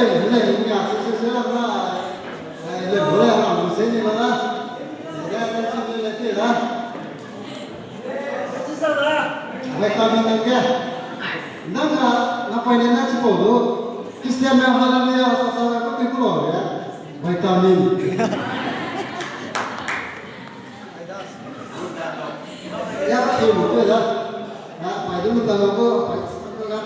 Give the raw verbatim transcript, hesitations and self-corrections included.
Hey, hey, hey, ya, se, se, se, la, la. Hey, le, le, la, mo se ni la, la. Ya, ya, se, se, le, le, la. Vitamin nang ke. Nang ka, na pai ne na chi po do. Christian na hallelujah, sa, sa, ko ti ko lo ya. Vitamin. Ya, ke mo ko la. Ya, pai do ta lo ko, pai sa ko la.